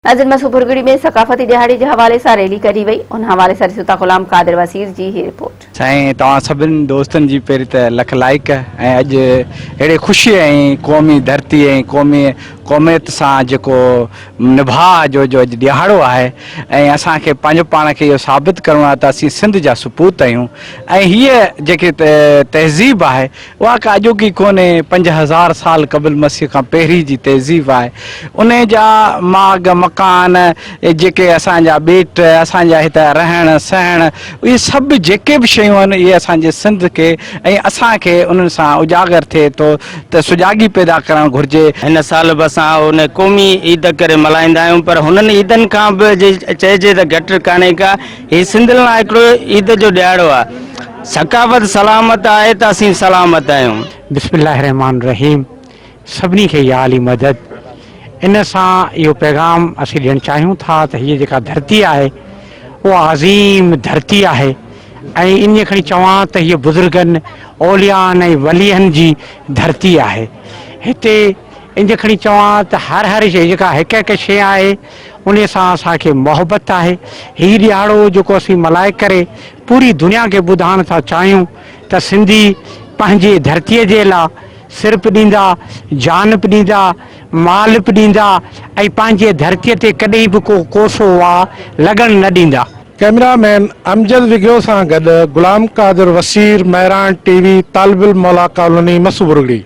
ناظرين مسو ڀرڳڙي ۾ ثقافتي ڏهاڙي جي حوالي سان ريلي ڪڍي وئي ان حوالي سان ڏسون ٿا غلام قادر وسير جي هي رپورٽ. سائين توهان سڀني دوستن جي پهرين ته لک لائق ۽ اڄ اهڙي خوشي ۽ قومي ڌرتي ۽ قومي قوميت سان جيڪو نڀاء جو جو اڄ ڏهاڙو آهي ۽ اسان کي پنهنجو پاڻ کي اهو ثابت ڪرڻو آهي ته اسين سنڌ جا سپوت آهيون ۽ هيء جيڪي تهذيب آهي اها ڪا اڄوڪي ڪونهي، 5000 سال قبل مسيح کان پهرين جي تهذيب آهي. انهي جا ماڳ مڪان، جيڪي اسان جا ٻيٽ، اسان جا هت رهڻ سهڻ، اهي سڀ جيڪي به شيون آهن، اهي اسان جي سنڌ کي ۽ اسان کي انهن سان اجاگر ٿئي ٿو ته سجاڳي پيدا ڪرڻ گهرجي. هن سال به اسان ان قومي عيد ڪري ملهائيندا آهيون پر هنن عيدن کان به جي چئجي ته گهٽ ڪانهي ڪا. هي سنڌ لاء هڪڙو عيد جو ڏهاڙو آهي. ثقافت سلامت آهي ته اسين سلامت آهيون. بسم الله الرحمٰن الرحيم سڀني کي يا علي مدد ان سان اهو پيغام اسين ڏيڻ چاهيون ٿا ته هيء جيڪا ڌرتي آهي اها عظيم ڌرتي آهي ۽ انهيء کڻي چوان ته هيء بزرگن اوليائن ۽ ولين جي ڌرتي آهي هتي انهيء کڻي چوان ته هر هر شيء جيڪا هڪ هڪ شيء آهي انهيء سان اسان کي محبت آهي هي ڏهاڙو جيڪو اسين ملهائي ڪري پوري دنيا کي ٻڌائڻ ٿا چاهيون ته سنڌي پنهنجي ڌرتيء جي لا سر به ڏيندا، جان به ڏيندا، مال به ڏيندا ۽ پنهنجي ڌرتيء تي ڪڏهن به ڪو ڪوسو واء لڳڻ نه ڏيندا. ڪئميرا مين امجد وگهيو سان گڏ Ghulam Qadir Waseer, Mehran T V, Talib Almola colony, Masoorgarhi.